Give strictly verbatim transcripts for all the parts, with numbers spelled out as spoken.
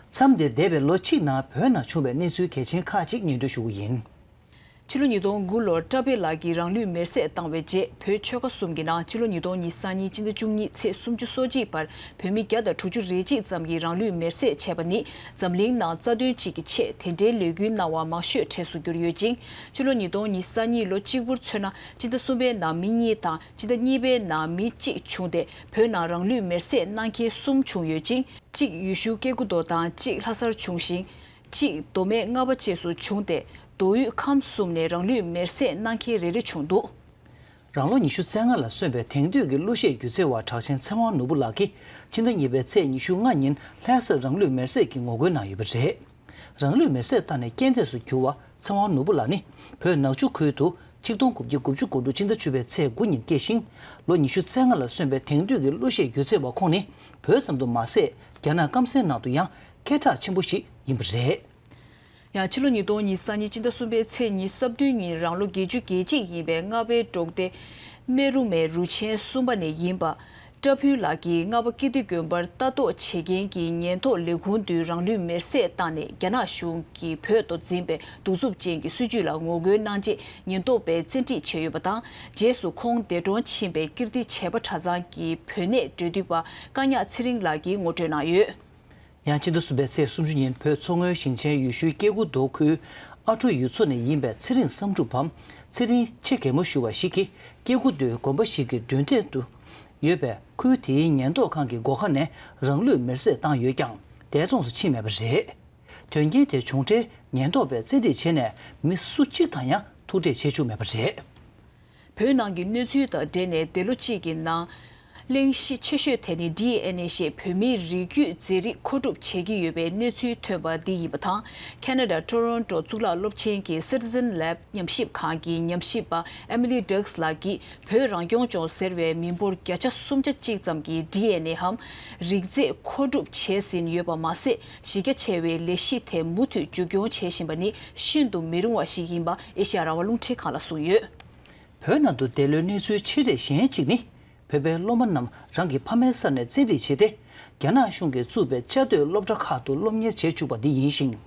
མཚམས་འདིར་འདས་པའི་ལོ་གཅིག་ནང་བོད་ནང་བྱུང་བའི་གནས་ཚུལ་གལ་ཆེན་ཁག་ཅིག་སྙན་སྒྲོན་ཞུ་གི་ཡིན། ཕྱི་ལོ་ཉིས་སྟོང་དགུ་ལོར་བཀྲ་བྷེ་ལགས་ཀྱིས་རང་ལུས་མེར་སྲེག་བཏང་བའི་རྗེས། བོད་ཆོལ་ཁ་གསུམ་གྱི་ནང་ཕྱི་ལོ་ཉིས་སྟོང་ཉེར་གཉིས་སྤྱི་ཟླ་བཅུ་གཉིས་ཚེས་སུམ་ཅུ་སོ་གཅིག་བར་བོད་མི་བརྒྱ་དང་དྲུག་ཅུ་རེ་གཅིག་ཙམ་གྱིས་རང་ལུས་མེར་སྲེག་བྱས་པ་ནི། འཛམ་གླིང་ནང་རྩ་དོན་གཅིག་གི་ཆེད་དེ་འདྲའི་ལས་འགུལ་གནང་བ་མང་ཤོས་གྲས་སུ་གྱུར་ཡོད་ཅིང་། ཕྱི་ལོ་ཉིས་སྟོང་ཉེར་གཉིས་ལོ་གཅིག་པུར་མཚོན་ན། སྤྱི་ཟླ་གསུམ་པའི་ནང་མི་གཉིས་དང་། སྤྱི་ཟླ་གཉིས་པའི་ནང་མི་གཅིག་བྱུང་སྟེ། བོད་ནང་རང་ལུས་མེར་སྲེག་གནང་མཁན་གསུམ་བྱུང་ཡོད་ཅིང་། གཅིག་ཡུལ་ཤུལ་སྐྱེ་རྒུ་མདོ་དང་གཅིག་ལྷ་སར་བྱུང་ཞིང་། གཅིག་མདོ་སྨད་རྔ་བ་བཅས་སུ་བྱུང་སྟེ། མདོ་དབུས་ཁམས་གསུམ་ནས་རང་ལུས་མེར་སྲེག་གནང་མཁན་རེ་རེ་བྱུང་འདུག། རང་ལོ་ཉི་ཤུ་རྩ་ལྔ་ལ་སོན་པའི་དེང་དུས་ཀྱི་གླུ་གཞས་སྒྱུ་རྩལ་བ་གྲགས་ཅན་ཚེ་དབང་ནོར་བུ་ལགས་ཀྱིས་ཕྱི་ཟླ་གཉིས་པའི་ཚེས་ཉི་ཤུ་ལྔ་ཉིན་ལྷ་སར་རང་ལུས་མེར་སྲེག་གི་ངོ་རྒོལ་གནང་ཡོད་པ་རེད། རང་ལུས་མེར་སྲེག་བཏང་ནས་རྐྱེན་འདས་སུ་གྱུར་བ་ཚེ་དབང་ནོར་བུ་ལགས་ནི་བོད་ནག་ཆུ་ཁུལ་དུ་ཆིག་སྟོང་དགུ་བརྒྱ་དགུ་བཅུ་གོ་དྲུག་ཕྱི་ཟླ་བཅུ་པའི་ཚེས་དགུ་ཉིན་སྐྱེས་ཤིང་། ལོ་ཉི་ཤུ་རྩ་ལྔ་ལ་སོན་པའི་དེང་དུས་ཀྱི་གླུ་གཞས་སྒྱུ་རྩལ་བ་ཁོང་ནི་བོད་ཙམ་དུ་མ་ཟད། རྒྱ་ནག་སྐམ་སའི་ནང་དུ་ཡང་སྐད་གྲགས་ཆེན་པོ་ཞིག་ཡིན་པ་རེད། ཡང་ཕྱི་ལོ་ཉིས་སྟོང་ཉེར་གཉིས་ཕྱི་ཟླ་གསུམ་པའི་ཚེས་ཉི་ཤུ་རྩ་བདུན་ཉིན་རང་ལོ་བརྒྱད་ཅུ་གྱ་གཅིག་ཡིན་པའི་རྔ་བའི་འབྲོག་སྡེ་སྨན་རུ་མའི་རུ་ཆེན་གསུམ་པ་ནས་ཡིན་པ། བཀྲ་ཕུན་ལགས་ཀྱིས་རྔ་བ་ཀིརྟི་དགོན་པར་ལྟ་རྟོག་བྱེད་མཁན་གྱི་ཉེན་རྟོག་ལས་ཁུངས་དུ་རང་ལུས་མེར་སྲེག་བཏང་ནས། རྒྱ་ནག་གཞུང་གིས་བོད་དུ་འཛིན་པའི་གདུག་རྩུབ་ཅན་གྱི་སྲིད་བྱུས་ལ་ངོ་རྒོལ་གནང་ཆེད་ཉེན་རྟོག་པས་བཙན་ཁྲིད་བྱས་ཡོད་པ་དང་། རྗེས་སུ་ཁོང་འདས་གྲོངས་ཕྱིན་པའི་ཀིརྟི་བྱེས་པ་གྲྭ་ཚང་གི་བོད་གནས་འབྲེལ་མཐུད་པ་བཀའ་ཉག་ཚེ་རིང་ལགས་ཀྱིས་ངོ་སྤྲོད་གནང་ཡོད། ཡང་ཕྱི་ཟླ་གསུམ་པའི་ཚེས་སུམ་ཅུ་ཉིན་བོད་མཚོ་སྔོན་ཞིང་ཆེན་ཡུལ་ཤུལ་སྐྱེ་རྒུ་མདོ་ཁུལ་ཨ་གྲོ་ཡུལ་ཚོ་ནས་ཡིན་པའི་ཚེ་རིང་བསམ་གྲུབ་བམ་ཚེ་རིང་ཆེ་གེ་མོ་ཞུ་བ་ཞིག་གིས། སྐྱེ་རྒུ་མདོའི་དགོན་པ་ཞིག་གི་མདུན་ཐད་དུ་ཡོད་པའི་ཁུལ་དེའི་ཉེན་རྟོག་ཁང་གི་སྒོ་ཁ་ནས་རང་ལུས་མེར་སྲེག་བཏང་ཡོད་ཀྱང་། འདས་གྲོངས་སུ་ཕྱིན་མེད་པ་རེད། དོན་རྐྱེན་དེ་བྱུང་འཕྲལ་ཉེན་རྟོག་པས་བཙན་ཁྲིད་བྱས་ནས། མི་སུ་གཅིག་དང་ཡང་ཐུག་འཕྲད་བྱེད་བཅུག་མེད་པ་རེད། བོད་ནང་གི་གནས་ཚུལ་དང་འབྲེལ་ནས། འདས་ལོ་གཅིག་གི་ནང་གླེང་གཞི་ཆེ་ཤོས་དེ་ནི་ཌི་ཨེན་ཨེ་ཞེས་བོད་མིའི་རིགས་རྒྱུད་རྫས་རིགས་མཁོ་སྒྲུབ་བྱེད་ཀྱི་ཡོད་པའི་གནས་ཚུལ་ཐོན་པ་འདི་ཡིན་པ་དང་། ཁེ་ན་ཌ་ཊོ་རོན་ཊོ་གཙུག་ལག་སློབ་ཆེན་གྱི་Citizen Lab ཉམས་ཞིབ་ཁང་གི་ཉམས་ཞིབ་པ་Emily Dux ལགས་ཀྱིས། བོད་རང་སྐྱོང་ལྗོངས་ཟེར་བའི་མི་འབོར་བརྒྱ་ཆ་སུམ་ཆ་གཅིག་ཙམ་གྱི་ཌི་ཨེན་ཨེ་འམ་རིགས་རྫས་མཁོ་སྒྲུབ་བྱས་ཟིན་ཡོད་པ་མ་ཟད། གཞི་རྒྱ་ཆེ་བའི་ལས་གཞི་དེ་མུ་མཐུད་མཇུག་སྐྱོང་བྱེད་བཞིན་པ་ནི་ཤིན་ཏུ་མི་རུང་བ་ཞིག་ཡིན་པ་ཨེ་ཤེ་ཡ་རང་དབང་རླུང་འཕྲིན་ཁང་ལ་གསུངས་ཡོད། བོད་ནང་དུ་འདས་ལོའི་གནས་ཚུལ་ཆེ་གྲས་གཞན་གཅིག་ནི། བོད་པའི་སློབ་མ་རྣམས་རང་གི་ཕ་མའི་ས་ནས་བཙན་ཁྲིད་བྱས་ཏེ། རྒྱ་ནག་གཞུང་གིས་བཙུགས་པའི་བཅའ་སྡོད་སློབ་གྲྭ་ཁག་ཏུ་སློབ་གཉེར་བྱེད་བཅུག་པ་འདི་ཡིན་ཞིང་།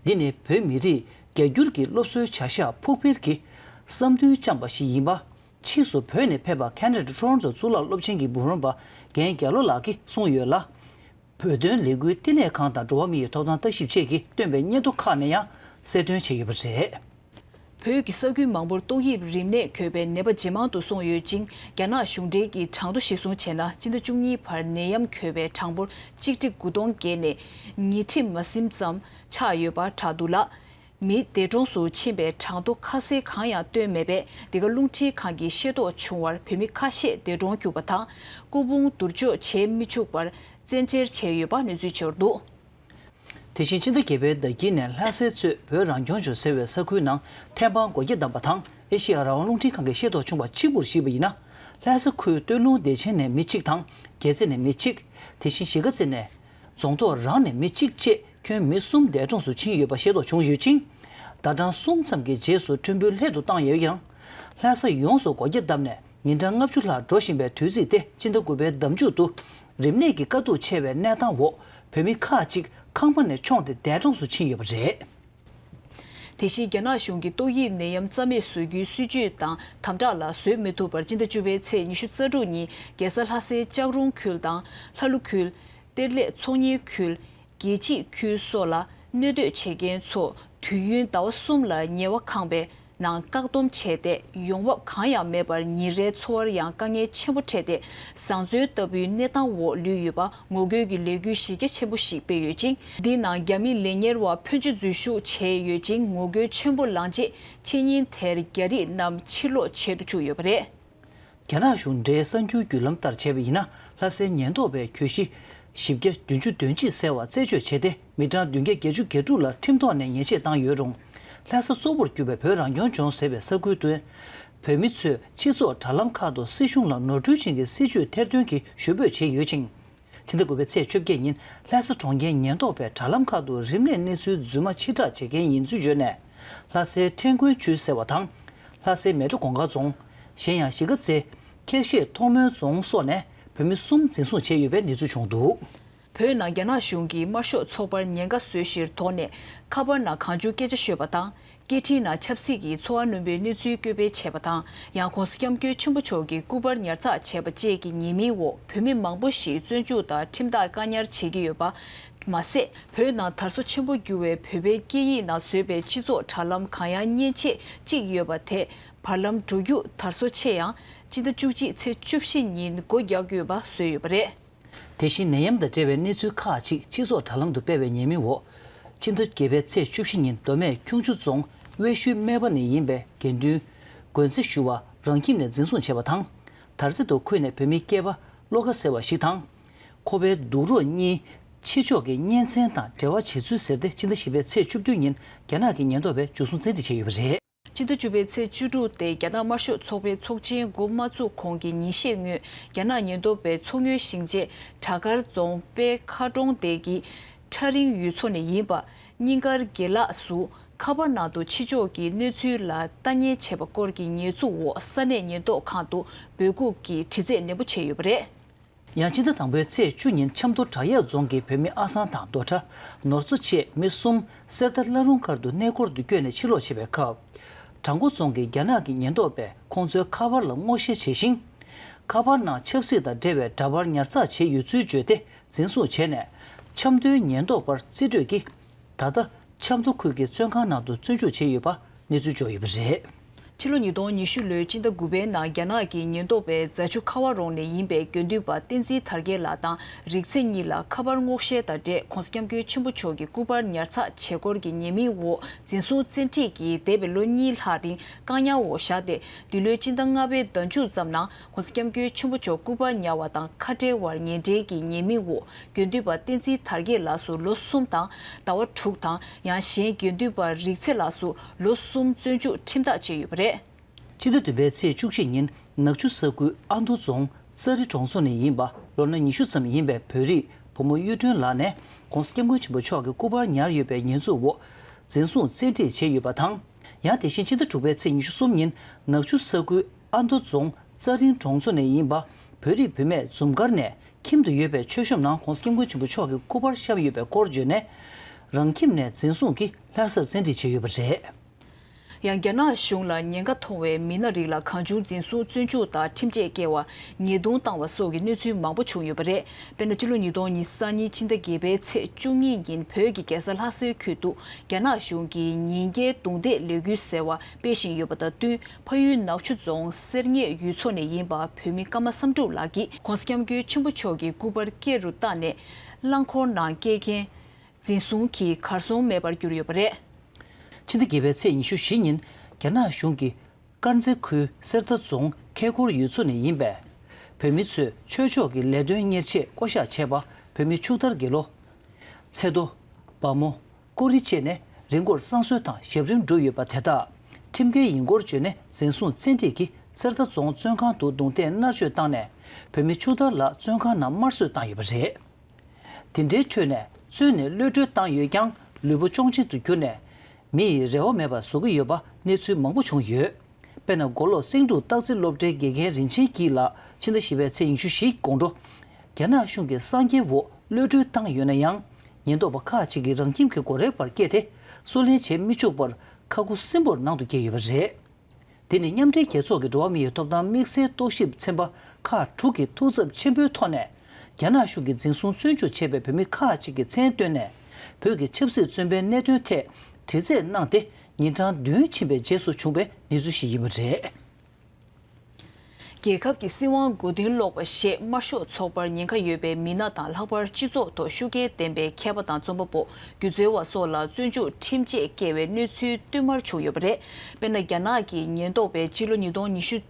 འདི་ནི་བོད་མི་རིགས་རྒྱ་སྒྱུར་གྱི་སློབ་གསོའི་བྱ་གཞག་ཕུགས་འཕེར་གྱི་བསམ་འདུན་བཅངས་པ་ཞིག་ཡིན་པ། ཕྱིས་སུ་བོད་ནས་ཕེབས་པ་ཁེ་ན་ཌ་ཊོ་རོན་ཊོ་གཙུག་ལག་སློབ་ཆེན་གྱི་འབུམ་རམས་པ་རྒན་རྒྱ་ལོ་ལགས་ཀྱིས་གསུངས་ཡོད་ལ། བོད་དོན་ལས་འགུལ་བསྟི་གནས་ཁང་དང་འགྲོ་བ་མིའི་ཐོབ་ཐང་ལྟ་ཞིབ་བཅས་ཀྱིས་བཏོན་པའི་སྙན་ཐོ་ཁག་ནས་ཡང་གསལ་སྟོན་བྱས་ཡོད་པ་རེད། བོད་ཀྱི་ས་ཁུལ་མང་པོར་ཏོག་དབྱིབས་རིམས་ནད་འགོས་པའི་ནད་པ་ཇེ་མང་དུ་སོང་ཡོད་ཅིང་། རྒྱ་ནག་གཞུང་འབྲེལ་གྱི་གྲངས་ཐོ་གཞིར་བཟུང་བྱས་ན། སྤྱི་ཟླ་བཅུ་གཉིས་བར་ནད་ཡམས་འགོས་པའི་གྲངས་འབོར་ཆིག་ཁྲི་དགུ་སྟོང་བརྒལ་ནས་ཉིས་ཁྲི་མ་ཟིན་ཙམ་ཆགས་ཡོད་པ་བསྒྲགས་འདུག་ལ། མི་འདས་གྲོངས་སུ་ཕྱིན་པའི་གྲངས་ཐོ་ཁ་གསལ་གང་ཡང་བཏོན་མེད་པས། འདི་ག་རླུང་འཕྲིན་ཁང་གིས་ཤེས་རྟོགས་བྱུང་བར། བོད་མི་ཁ་ཤས་འདས་གྲོངས་གྱུར་པ་དང་། སྐུ་ཕུང་བསྡུར་གཅོད་བྱེད་མི་ཆུག་པར་བཙན་འཁྱེར་བྱས་ཡོད་པ་གནས་ཚུལ་འབྱོར་འདུག། དེ་བཞིན་ཕྱི་ཟླ་བརྒྱད་པའི་ཟླ་དཀྱིལ་ནས་ལྷ་སའི་གཙོས་བོད་རང་སྐྱོང་ལྗོངས་ཟེར་བའི་ས་ཁུལ་ནང་ཐེམ་སྤང་སྒོ་རྒྱ་བསྡམས་པ་དང་། ཨེ་ཤེ་ཡ་རང་དབང་རླུང་འཕྲིན་ཁང་གིས་ཤེས་རྟོགས་བྱུང་བ་གཅིག་པུར་གཞིགས་པ་ཡིན་ན། ལྷ་ས་ཁུལ་སྟོད་ལུང་བདེ་ཆེན་ནས་མི་གཅིག་དང་། རྒྱལ་རྩེ་ནས་མི་གཅིག། དེ་བཞིན་གཞིས་ཀ་རྩེ་ནས། རྫོང་ཐོག་རང་ནས་མི་གཅིག་བཅས་ཁྱོན་མི་གསུམ་འདས་གྲོངས་སུ་ཕྱིན་ཡོད་པ་ཤེས་རྟོགས་བྱུང་ཡོད་ཅིང་། ཟླ་གྲངས་གསུམ་ཙམ་གྱི་རྗེས་སུ་ཁྲོན་པུའུ་སླད་དུ་བཏང་ཡོད་ཀྱང་། ལྷ་ས་ཡོངས་སུ་སྒོ་རྒྱ་བསྡམས་ནས་ཉིན་གྲངས་ལྔ་བཅུ་ལྷག་འགྲོ་བཞིན་པའི་དུས་ཚིགས་ཏེ། སྤྱི་ཟླ་དགུ་པའི་ཟླ་མཇུག་ཏུ་རིམས་ནད་ཀྱི་དཀའ་སྡུག་ཆེ་བའི་གནས་སྟངས་འོག་བོད་མི་ཁག་ཅིག་ཁང་པ་ནས་མཆོངས་ཏེ་འདས་གྲོངས་སུ་ཕྱིན་ཡོད་པ་རེད། དེ་བཞིན་རྒྱ་ནག་གཞུང་གིས་ཏོག་དབྱིབས་ནད་ཡམས་རྩ་མེད་བཟོ་རྒྱུའི་སྲིད་ཇུས་དང་དམ་དྲག་ལ་བཟོད་མི་ཐུབ་པར། སྤྱི་ཟླ་བཅུ་པའི་ཚེས་ཉི་ཤུ་རྩ་དྲུག་ཉིན་རྒྱལ་ས་ལྷ་སའི་ལྕགས་རོང་ཁུལ་དང་། ལྷ་ལུ་ཁུལ། གཏེར་ལས་ཚོང་གཉེར་ཁུལ། རྒྱལ་སྤྱིའི་ཁུལ་སོགས་ལ་གནས་སྡོད་བྱེད་མཁན་ཚོ་དུས་ཡུན་ཟླ་བ་གསུམ་ལ་ཉེ་བ་ཁང་པའི་ནང་བཀག་སྡོམ་བྱས་ཏེ། ཡོང་འབབ་གང་ཡང་མེད་པར་ཉིན་རེའི་འཚོ་བར་ཡང་དཀའ་ངལ་ཆེན་པོ་འཕྲད་དེ། བཟང་བཙོན་ལྟ་བུའི་གནས་སྟངས་འོག་ལུས་ཡོད་པ་ངོ་རྒོལ་གྱི་ལས་འགུལ་གཞི་རྒྱ་ཆེན་པོ་ཞིག་སྤེལ་ཡོད་ཅིང་། འདིའི་ནང་རྒྱ་མི་ལས་གཉེར་བ་ཕོན་ཆེ་འཛུལ་ཞུགས་བྱས་ཡོད་ཅིང་། ངོ་རྒོལ་ཆེན་པོ་ལངས་རྗེས་ཕྱི་ཉིན་དེར་རྒྱ་རིགས་རྣམས་ཕྱིར་ལོག་བྱེད་དུ་བཅུག་ཡོད་པ་རེད། རྒྱ་ནག་གཞུང་འབྲེལ་གསར་འགྱུར་བརྒྱུད་ལམ་ལྟར་བྱས་པ་ཡིན་ན། ལྷ་སའི་ཉེན་རྟོག་པས་གྱོད་གཞི་བཞི་བརྒྱ་བདུན་ཅུ་དོན་གཅིག་ཟེར་བ་རྩད་གཅོད་བྱས་ཏེ། མི་གྲངས་བདུན་བརྒྱ་བརྒྱད་ཅུ་གྱ་དྲུག་ལ་ཁྲིམས་ཐོག་ནས་ཉེས་ཆད་བཏང་ཡོད་རུང་། ལྷ་ས་གཙོ་བོར་གྱུར་པའི་བོད་རང་སྐྱོང་ལྗོངས་ཟེར་བའི་ས་ཁུལ་དུ། བོད་མི་ཚོས་སྤྱི་ཚོགས་དྲ་ལམ་ཁག་ཏུ་སྲིད་གཞུང་ལ་ནོར་འཁྲུལ་ཅན་གྱི་སྲིད་བྱུས་ཐེར་འདོན་གྱི་ཞུ་འབོད་བྱས་ཡོད་ཅིང་། ཕྱི་ཟླ་དགུ་པའི་ཚེས་བཅོ་བརྒྱད་ཉིན་ལྷ་ས་གྲོང་ཁྱེར་ཉེན་རྟོག་པས་དྲ་ལམ་ཁག་ཏུ་རིམས་ནད་གནས་ཚུལ་རྫུན་མ་ཕྱིར་བསྒྲགས་བྱེད་མཁན་ཡིན་ཚུལ་བརྗོད་ནས། ལྷ་སའི་ཁྲེང་ཀོན་ཆུས་ཟེར་བ་དང་། ལྷ་སའི་མལ་གྲོ་གུང་དཀར་རྫོང་། གཞན་ཡང་གཞིས་ཀ་རྩེ། ཁེར་བཤད་ཐོག་མོའི་རྫོང་སོགས་ནས་བོད་མི་གསུམ་འཛིན་བཟུང་བྱས་ཡོད་པའི་གནས་ཚུལ་བྱུང་འདུག། བོད་ནང་རྒྱ་ནག་གཞུང་གིས་དམར་ཤོག་ཚོགས་པར་ཉེན་ཁ་བཟོ་གཞིར་དོགས་ནས་ཁ་པར་ནང་གང་བྱུང་སྐད་ཆ་ཤོད་པ་དང་། སྐད་འཕྲིན་ནང་ཆབ་སྲིད་ཀྱི་ཚོར་བ་རྣོན་པོའི་གནས་ཚུལ་བཀོད་སྤེལ་བྱས་པ་དང་། ཡང་༧གོང་ས་༧སྐྱབས་མགོན་ཆེན་པོ་མཆོག་གི་སྐུ་པར་ཉར་ཚགས་བྱས་པ་བཅས་ཀྱི་ཉེས་མིང་འོག་བོད་མི་མང་པོ་ཞིག་བཙོན་འཇུག་དང་ཁྲིམས་ཐག་བཀག་ཉར་བྱེད་ཀྱི་ཡོད་པ་མ་ཟད། བོད་ནང་དར་སོ་ཆེན་པོ་གྱུར་བའི་བོད་པའི་སྐད་ཡིག་ནང་བཟོས་པའི་སྤྱི་ཚོགས་དྲ་ལམ་གང་ཡང་མཉེན་ཆས་གཅིག་ཡོད་པ་དེ་བར་ལམ་འགྲོ་རྒྱུ་དར་སོ་ཆེ་ཡང་། སྤྱི་ཟླ་བཅུ་གཅིག་ཚེས་བཅུ་བཞི་ཉིན་སྒོ་རྒྱག་དགོས་པ་བཟོས་ཡོད་པ་རེད། དེ་བཞིན་ནད་ཡམས་དང་འབྲེལ་བའི་གནས་ཚུལ་ཁག་ཅིག་སྤྱི་ཚོགས་དྲ་ལམ་དུ་སྤེལ་བའི་ཉེས་མིང་འོག་ཕྱི་ཟླ་བརྒྱད་པའི་ཚེས་བཅུ་བཞི་ཉིན་མདོ་སྨད་ཁྱུང་མཆུ་རྫོང་དབལ་ཤུལ་སྨད་པ་ནས་ཡིན་པའི་དགེ་འདུན་མགོན་ཚེ་ཞུ་བ་རང་ཁྱིམ་ནས་འཛིན་བཟུང་བྱས་པ་དང་། དར་རྩེ་དུ་ཁུལ་ནས་བོད་མི་སྐྱེས་པ་བློ་དགའ་ཟེར་བ་ཞིག་དང་། ཁོ་པའི་སྡུག་རོགས་གཉིས་ཕྱི་ཕྱོགས་ཀྱི་གཉེན་ཚན་དང་འབྲེལ་བ་བྱེད་ཚུལ་ཟེར་ཏེ་ཕྱི་ཟླ་བཞི་པའི་ཚེས་བཅུ་བདུན་ཉིན་རྒྱ་ནག་གི་ཉེན་རྟོག་པས་འཇུ་བཟུང་བཙན་ཁྲིད་བྱས་ཡོད་པ་རེད། ཕྱི་ཟླ་བཅུ་པའི་ཚེས་བཅུ་དྲུག་སྟེ་རྒྱ་ནག་དམར་ཤོག་ཚོགས་པའི་ཚོགས་ཆེན་འགོ་མ་ཚུགས་གོང་གི་ཉིན་ཤས་སྔོན། རྒྱ་ནག་ཉེན་རྟོག་པས་མཚོ་སྔོན་ཞིང་ཆེན་བྲག་དཀར་རྫོང་དཔལ་མཁར་གྲོང་སྡེ་གི་ཁྲ་རིང་ཡུལ་ཚོ་ནས་ཡིན་པ་སྙིང་དཀར་དགེ་ལགས་སུ་ཁ་པར་ནང་དུ་ཕྱི་ཕྱོགས་ཀྱི་གནས་ཚུལ་ལ་ལྟ་ཉན་བྱས་པ་སྐོར་གྱི་ཉེས་འཛུགས་འོག་ས་གནས་ཉེན་རྟོག་ཁང་དུ་འབོད་འགུག་གི་དྲི་རྩད་ནན་པོ་བྱས་ཡོད་པ་རེད། ཡང་ཕྱི་ཟླ་དང་པོའི་ཚེས་བཅུ་ཉིན་ཆབ་མདོ་བྲག་གཡབ་རྫོང་གི་བོད་མི་ཨ་སང་དང་རྡོ་ཁྲ་ནོར་མཚོ་བཅས་མི་གསུམ་གསེར་རྟ་བླ་རུང་མཁར་དུ་གནས་སྐོར་དུ་བསྐྱོད་ནས་ཕྱིར་ལོག་བྱེད་པའི་སྐབས། བྲག་མགོ་རྫོང་གི་རྒྱ་ནག་གི་ཉེན་རྟོག་པས་ཁོང་ཚོའི་ཁ་པར་ལ་སྔོག་བཤེར་བྱས་ཤིང་། ཁ་པར་ནང་ཆབ་སྲིད་དང་འབྲེལ་བའི་འདྲ་པར་ཉར་ཚགས་བྱས་ཡོད་ཚུལ་བརྗོད་དེ་འཛིན་བཟུང་བྱས་ནས་ཆབ་མདོའི་ཉེན་རྟོག་པར་རྩིས་སྤྲོད་ཀྱིས། ད་ལྟ་ཆབ་མདོ་ཁུལ་གྱི་བཙོན་ཁང་ནང་དུ་བཙོན་འཇུག་བྱས་ཡོད་པ་གནས་ཚུལ་འབྱོར་ཡོད་པ་རེད། ཕྱི་ལོ་ཉིས་སྟོང་ཉི་ཤུ་ལོའི་སྤྱི་ཟླ་དགུ་པའི་ནང་རྒྱ་ནག་གི་ཉེན་རྟོག་པས་རྫ་ཆུ་ཁ་བ་རོང་ནས་ཡིན་པའི་དགེ་འདུན་པ་བསྟན་འཛིན་དར་རྒྱས་ལགས་དང་རིག་ཚེ་གཉིས་ལ་ཁ་པར་སྔོག་བཤེར་དང་འབྲེལ་༧གོང་ས་༧སྐྱབས་མགོན་ཆེན་པོ་མཆོག་གི་སྐུ་པར་ཉར་ཚགས་བྱེད་སྐོར་གྱི་ཉེས་མིང་འོག་འཛིན་བཟུང་བཙན་ཁྲིད་ཀྱིས་འདས་པའི་ལོ་གཉིས་ལྷག་རིང་བཀག་ཉར་འོག་བཞག་སྟེ། འདི་ལོའི་སྤྱི་ཟླ་ལྔ་པའི་ཟླ་མཇུག་ཙམ་ནང་༧གོང་ས་༧སྐྱབས་མགོན་ཆེན་པོ་མཆོག་སྐུ་པར་ཉར་བ་དང་ཁ་བྲལ་བར་ངན་འབྲེལ་གྱི་ཉེས་མིང་འོག་དགེ་འདུན་པ་བསྟན་འཛིན་དར་རྒྱས་ལགས་སུ་ལོ་གསུམ་དང་ཟླ་བ་དྲུག་དང་། ཡང་གཞན་དགེ་འདུན་པ་རིག་ཚེ་ལགས་སུ་ལོ་གསུམ་བཙོན་འཇུག་ཁྲིམས་ཐག་བཅད་ཡོད་པ་རེད། སྤྱི་ཟླ་བདུན་པའི་ཚེས་བཅུ་གཅིག་ཉིན་ནག་ཆུ་ས་ཁུལ་ཨ་མདོ་རྫོང་ཙཱ་རི་གྲོང་ཚོ་ནས་ཡིན་པ་ལོ་ན་ཉི་ཤུ་ཙམ་ཡིན་པའི་བོད་རིགས་བུ་མོ་གཡུ་སྒྲོན་ལགས་ནས་༧གོང་ས་༧སྐྱབས་མགོན་ཆེན་པོ་མཆོག་གི་སྐུ་པར་ཉར་ཡོད་པའི་ཉེས་འཛུགས་འོག་འཛིན་བཟུང་བཙན་ཁྲིད་བྱས་ཡོད་པ་དང་། ཡང་དེ་བཞིན་ཕྱི་ཟླ་དྲུག་པའི་ཚེས་ཉི་ཤུ་གསུམ་ཉིན་ནག་ཆུ་ས་ཁུལ་ཨ་མདོ་རྫོང་ཙཱ་རིང་གྲོང་ཚོ་ནས་ཡིན་པ་བོད་རིགས་བུད་མེད་འཛུམ་དཀར་ནས་ཁྱིམ་དུ་ཡོད་པའི་མཆོད་གཤོམ་ནང་༧གོང་ས་༧སྐྱབས་མགོན་ཆེན་པོ་མཆོག་གི་སྐུ་པར་བཤམས་ཡོད་པའི་སྐོར་བརྗོད་ནས། རང་ཁྱིམ་ནས་འཛིན་བཟུང་གིས་ལྷ་སར་བཙན་ཁྲིད་བྱས་ཡོད་པ་རེད། ཡང་རྒྱ་ནག་གཞུང་ལ་ཉེན་ཁ་མཐོང་བའི་མི་སྣ་རིགས་ལ་གང་བྱུང་འཛིན་བཟུང་བཙོན་འཇུག་དང་ཁྲིམས་ཆད་བཀལ་བ། ཉེས་རྡུང་བཏང་བ་སོགས་ཀྱི་གནས་ཚུལ་མང་པོ་བྱུང་ཡོད་པ་རེད། དཔེར་ན། སྤྱི་ལོ་ཉིས་སྟོང་ཉེར་གཉིས་ཕྱི་ཟླ་བརྒྱད་པའི་ཚེས་བཅུ་གཉིས་ཉིན་བོད་ཀྱི་རྒྱལ་ས་ལྷ་སའི་ཁུལ་དུ་རྒྱ་ནག་གཞུང་གིས་ཉེན་བརྒྱའི་རྡུང་རྡེག་ལས་འགུལ་ཟེར་བ་སྤེལ་བཞིན་ཡོད་པ་དང་བསྟུན། ཕ་ཡུལ་ནག་ཆུ་རྫོང་གསེར་རྙེད་ཡུལ་ཚོ་ནས་ཡིན་པ་བོད་མི་ཀརྨ་བསམ་འགྲུབ་ལགས་ཀྱིས་༧གོང་ས་༧སྐྱབས་མགོན་ཆེན་པོ་མཆོག་གི་སྐུ་པར་སྐེ་རུ་བཏགས་ནས་རླངས་འཁོར་ནང་བསྐྱལ་རྐྱེན། འཛིན་བཟུང་གིས་གར་སོང་མེད་པར་གྱུར་ཡོད་པ་རེད། ཕྱི་ཟླ་བརྒྱད་པའི་ཚེས་ཉི་ཤུ་བཞི་ཉིན་རྒྱ་ནག་གཞུང་གིས་དཀར་མཛེས་ཁུལ་གསེར་རྟ་རྫོང་ཁལ་ཁོར་ཡུལ་ཚོ་ནས་ཡིན་པའི་བོད་མི་ཚོས་ཆོས་ཕྱོགས་ཀྱི་ལས་དོན་གཉེར་ཆེད་བསྐོ་བཞག་བྱས་པ་བོད་མི་ཕྱུག་དར་དགེ་ལོ། ཚེ་རྡོ། བ་མོ། ཀོ་རི་བཅས་ནས་རི་མགོར་བསང་གསོལ་དང་ཞབས་རིམ་བསྒྲུབས་ཡོད་པ་དེ་དག་ཁྲིམས་འགལ་ཡིན་སྐོར་བརྗོད་ནས་འཛིན་བཟུང་བཙན་ཁྲིད་ཀྱིས་གསེར་རྟ་རྫོང་བཙོན་ཁང་དུ་རྡུང་རྡེག་མནར་གཅོད་བཏང་ནས་བོད་མི་ཕྱུག་དར་ལགས་བཙོན་ཁང་ནང་དམར་གསོད་བཏང་ཡོད་པ་རེད། དེ་འདྲའི་ཁྲོད་ནས་བཙོན་ནས་གློད་གྲོལ་བཏང་ཡོད་ཀྱང་ལུས་པོ་བཅོང་བྱེད་དུ་གྱུར་ནས་མི་ཡི་རེ་བ་མེད་པར་བཟོ་གི་ཡོད་པ་གནས་ཚུལ་མང་པོ་བྱུང་ཡོད། དཔེར་ན། མགོ་ལོག་སེང་འབྲུག་སྟག་རྩེ་སློབ་གྲྭའི་དགེ་རྒན་རིན་ཆེན་སྐྱིད་ལགས་ཕྱི་ཟླ་བཞི་པའི་ཚེས་ཉི་ཤུ་བཞི་དགོང་དྲོ་རྒྱ་ནག་གཞུང་གི་གསང་རྒྱའི་འོག་གློད་གྲོལ་བཏང་ཡོད་ན་ཡང་། ཉེན་རྟོག་པ་ཁག་ཅིག་གིས་རང་ཁྱིམ་གྱི་སྒོ་རའི་བར་བསྐྱལ་ཏེ་གསོལ་ལེན་བྱེད་མི་བཅུག་པར་ཁ་ཁུ་སིམ་པོར་ནང་དུ་བསྐྱལ་ཡོད་པ་རེད། དེ་ནི་མཉམ་འབྲེལ་རྒྱལ་ཚོགས་ཀྱི་འགྲོ་བ་མིའི་ཐོབ་ཐང་དམིགས་བསལ་རྟོག་ཞིབ་ཚན་པ་ཁག་དྲུག་གི་ཐུགས་འཚབ་ཆེན་པོའི་ཐོག་ནས་རྒྱ་ནག་གཞུང་གིས་འཛིན་བཟུང་བཙོན་འཇུག་བྱས་པའི་བོད་མི་ཁག་ཅིག་གི་མཚན་བཏོན་ནས་བོད་ཀྱི་ཆབ་སྲིད་བཙོན་པའི་གནད་དོན་ཐད་དྲི་རྩད་གནང་སྟེ་ཉིན་གྲངས་བདུན་ཕྱིན་པའི་རྗེས་སུ་བྱུང་བའི་གནས་ཚུལ་ཞིག་ཡིན་པ་རེད། རྒྱལ་ཁབ་ཀྱི་སྲིད་དབང་མགོ་རྟིང་སློག་པ་ཞེས་དམར་ཤོག་ཚོགས་པར་ཉེན་ཁ་ཡོད་པའི་མི་སྣ་དང་ལྷག་པར་སྤྱི་ཚོགས་ཐོག་ཤུགས་རྐྱེན་ལྡན་པའི་མཁས་པ་དང་རྩོམ་པ་པོ། སྒྱུ་རྩལ་བ་སོགས་ལ་བཙོན་འཇུག་ཁྲིམས་ཆད་བཀལ་བའི་གནས་ཚུལ་བསྟུད་མར་བྱུང་ཡོད་པ་རེད། དཔེར་ན། རྒྱ་ནག་གི་ཉེན་རྟོག་པས་སྤྱི་ལོ་ཉིས་སྟོང་ཉི་ཤུ་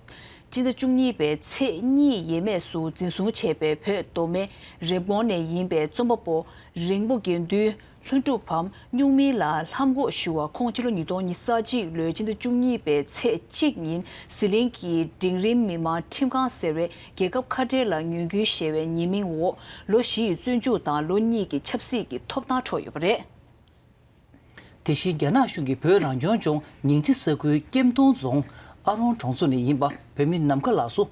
སྤྱི་ཟླ་བཅུ་གཉིས་པའི་ཚེས་གཉིས་ཡས་མས་སུ་འཛིན་བཟུང་བྱས་པའི་བོད་མདོ་སྨད་རེབ་གོང་ནས་ཡིན་པའི་རྩོམ་པ་པོ་རིང་པོ་དགེ་འདུན་ལྷུན་གྲུབ་བམ་སྨྱུག་མིང་ལ་ལྷམ་གོག་ཞུ་བ་ཁོང་སྤྱི་ལོ་ཉིས་སྟོང་ཉི་ཤུ་རྩ་གཅིག་ལོའི་སྤྱི་ཟླ་བཅུ་གཉིས་པའི་ཚེས་གཅིག་ཉིན་ཟི་ལིང་གི་འབྲིང་རིམ་མི་མང་ཁྲིམས་ཁང་ཟེར་བའི་རྒྱལ་ཁབ་ཁ་བྲལ་ལ་ངན་སྐུལ་ཞེས་པའི་ཉེས་མིང་འོག་ལོ་བཞི་ཡི་བཙོན་འཇུག་དང་ལོ་གཉིས་ཀྱི་ཆབ་སྲིད་ཀྱི་ཐོབ་ཐང་འཕྲོག་ཡོད་པ་རེད། དེ་བཞིན་རྒྱ་ནག་གཞུང་གིས་བོད་རང་སྐྱོང་ལྗོངས་ཉིང་ཁྲི་ས་ཁུལ་སྐྱེམས་སྟོང་རྫོང་ཨ་རོང་གྲོང་ཚོ་ནས་ཡིན་པ་བོད་མི་ནམ་མཁའ་ལགས་སུ་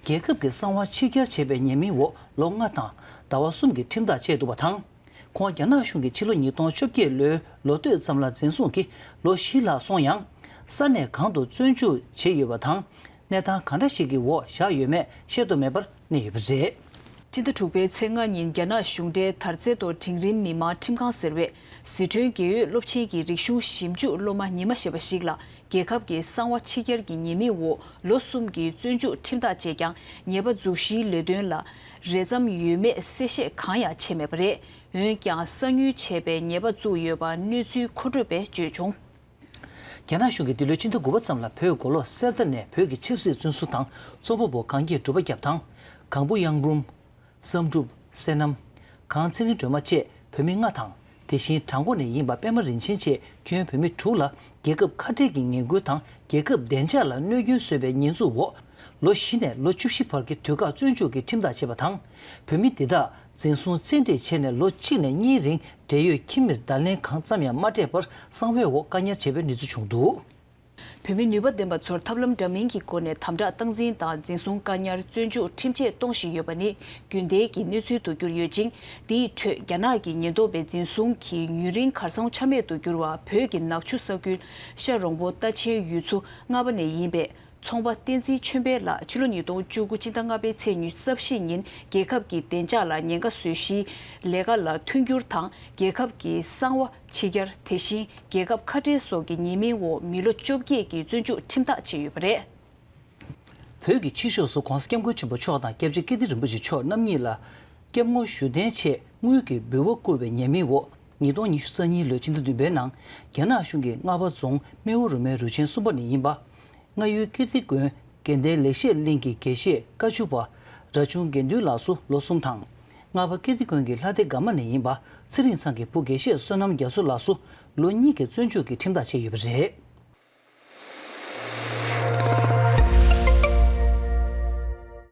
རྒྱལ་ཁབ་ཀྱི་གསང་བ་ཕྱི་གྱར་བྱས་པའི་ཉེས་མིང་འོག་ལོ་ལྔ་དང་ ཟླ་བ་གསུམ་གྱི་ཁྲིམས་ཐག་བཅད་འདུག་པ་དང་། ཁོང་རྒྱ་ནག་གཞུང་གིས་ཕྱི་ལོ་ཉིས་སྟོང་བཅོ་བརྒྱད་ལོའི་ལོ་སྟོད་ཙམ་ལ་འཛིན་བཟུང་གིས་ལོ་བཞི་ལྷག་སོང་ཡང་། ས་གནས་གང་དུ་བཙོན་འཇུག་བྱས་ཡོད་པ་དང་། གནས་སྟངས་གང་འདྲ་ཞིག་གི་འོག་བཞག་ཡོད་མེད་ཤེས་རྟོགས་མེད་པར་གནས་ཡོད་པ་རེད། སྤྱི་ཟླ་དྲུག་པའི་ཚེས་ལྔ་ཉིན་རྒྱ་ནག་གཞུང་འབྲེལ་དར་རྩེ་མདོ་འབྲིང་རིམ་མི་དམངས་ཁྲིམས་ཁང་ཟེར་བས། ཟི་ཁྲོན་དགེ་འོས་སློབ་ཆེན་གྱི་རིག་གཞུང་ཞིབ་འཇུག་སློབ་མ་ཉི་མ་ཞེས་པ་ཞིག་ལ། རྒྱལ་ཁབ་ཀྱི་གསང་བ་ཕྱི་གྱར་གྱི་ཉེས་མིང་འོག་ལོ་གསུམ་གྱི་བཙོན་འཇུག་ཁྲིམས་ཐག་བཅད་ཀྱང་། ཉེས་པ་འཛུགས་གཞིའི་ལས་དོན་ལ་རེ་ལྕམ་ཡོད་མེད་གསལ་བཤད་གང་ཡང་བྱས་མེད་པ་རེད། འོན་ཀྱང་། གསང་ཉུལ་བྱས་པའི་ཉེས་པ་བཙུགས་ཡོད་པ་གནས་ཚུལ་མཁོ་སྤྲོད་པས་བརྗོད་བྱུང་། རྒྱ་ནག་གཞུང་གིས་འདི་ལོའི་ཕྱི་ཟླ་དགུ་པ་ཙམ་ལ་བོད་མགོ་ལོག་གསེར་རྟ་ནས་བོད་ཀྱི་ཆབ་སྲིད་བཙོན་ཟུར་དང་། རྩོམ་པ་པོ་གངས་སྐྱིད་གྲུབ་པ་རྒྱབ་དང་། གང་བུ་གཡང་འབུམ། བསམ་གྲུབ། བསོད་ནམས། གངས་ཚེ་རིང་སྒྲོལ་མ་བཅས་བོད་མི་ལྔ་དང་། དེ་བཞིན་བྲག་མགོ་ནས་ཡིན་པ་པད་མ་རིན་ཆེན་བཅས་ཁྱོན་བོད་མི་དྲུག་ལ་རྒྱལ་ཁབ་ཁ་བྲལ་གྱི་ངན་སྐུལ་དང་། རྒྱལ་ཁབ་བདེ་འཇགས་ལ་གནོད་སྐྱོན་བཟོས་པའི་ཉེས་འཛུགས་འོག་ལོ་བཞི་ནས་ལོ་བཅུ་བཞི་བར་གྱི་དུས་བཀག་བཙོན་འཇུག་གི་ཁྲིམས་ཐག་བཅད་པ་དང་། བོད་མི་འདི་དག་འཛིན་བཟུང་བཙན་ཁྲིད་བྱས་ནས་ལོ་གཅིག་ནས་གཉིས་རིང་བགྲེས་ཡོད་ཁྱིམ་མིར་བརྡ་ལན་གང་ཙམ་ཡང་མ་སྤྲད་པར་གསང་བའི་འོག་བཀག་ཉར་བྱས་པའི་གནས་ཚུལ་བྱུང་འདུག། བོད་མི་ནུས་པ་ལྡན་པ་ཚོར་ཐབས་ལམ་འདྲ་མིན་གྱི་སྒོ་ནས་དམ་དྲག་སྟངས་འཛིན་དང་། འཛིན་བཟུང་བཀག་ཉར། བཙོན་འཇུག་ཁྲིམས་ཆད་གཏོང་བཞིན་ཡོད་པ་ནི་རྒྱུན་ལྡན་གྱི་གནས་ཚུལ་དུ་གྱུར་ཡོད་ཅིང་། དེའི་ཁྲོད་རྒྱ་ནག་གི་ཉེན་རྟོག་པས་འཛིན་བཟུང་གི་ཡུན་རིང་གར་སོང་ཆ་མེད་དུ་གྱུར་བ་བོད་ཀྱི་ནག་ཆུ་ས་ཁུལ་ཤ་རོང་པོ་རྟ་ཆེན་ཡུལ་ཚོ་ལྔ་པ་ནས་ཡིན་པའི་ཚོང་པ་བསྟན་འཛིན་ཆོས་འཕེལ་ལགས་ཕྱི་ལོ་ཉིས་སྟོང་བཅུ་དགུ་སྤྱི་ཟླ་ལྔ་པའི་ཚེས་ཉི་ཤུ་རྩ་བཞི་ཉིན་རྒྱལ་ཁབ་ཀྱི་བདེ་འཇགས་ལ་ཉེན་ཁ་བཟོ་གཞིའི་ལས་ཀ་ལ་མཐུན་འགྱུར་དང་། རྒྱལ་ཁབ་ཀྱི་གསང་བ་ཕྱི་གྱར། དེ་བཞིན་རྒྱལ་ཁབ་ཁ་བྲལ་སོགས་ཀྱི་ཉེས་མིང་འོག་མི་ལོ་བཅོ་བརྒྱད་ཀྱི་བཙོན་འཇུག་ཁྲིམས་ཐག་བཅད་ཡོད་པ་རེད། བོད་ཀྱི་ཕྱི་ཕྱོགས་སུ་༸གོང་ས་༸སྐྱབས་མགོན་ཆེན་པོ་མཆོག་དང་༸སྐྱབས་རྗེ་ཀིརྟི་རིན་པོ་ཆེ་མཆོག་རྣམ་གཉིས་ལ་སྐྱབས་ངོ་ཞུ་གཏན་ཆེད་དངུལ་གྱི་འབུལ་བ་བསྐུར་བའི་ཉེས་མིང་འོག་ཉིས་སྟོང་ཉི་ཤུ་རྩ་གཉིས་ལོའི་ཕྱི་ཟླ་བདུན་པའི་ནང་རྒྱ་ནག་གཞུང་གིས་རྔ་བ་རྫོང་སྨེ་བོ་རུ་མའི་རུ་ཆེན་གསུམ་པ་ནས་ཡིན་པ། རྔ་ཡུལ་ཀིརྟི་དགོན་དགེ་ལྡན་ལེགས་བཤད་གླིང་གི་དགེ་བཤེས་བཀའ་བཅུ་པ་རྭ་ཆུང་དགེ་འདུན་ལགས་སུ་ལོ་གསུམ་དང་། རྔ་བ་ཀིརྟི་དགོན་གྱི་ལྷ་སྡེ་དགའ་མ་ནས་ཡིན་པ་ཚེ་རིང་ཚང་གི་བུ་དགེ་བཤེས་བསོད་ནམས་རྒྱ་མཚོ་ལགས་སུ་ལོ་གཉིས་ཀྱི་བཙོན་འཇུག་གི་ཁྲིམས་ཐག་བཅད་ཡོད་པ་རེད།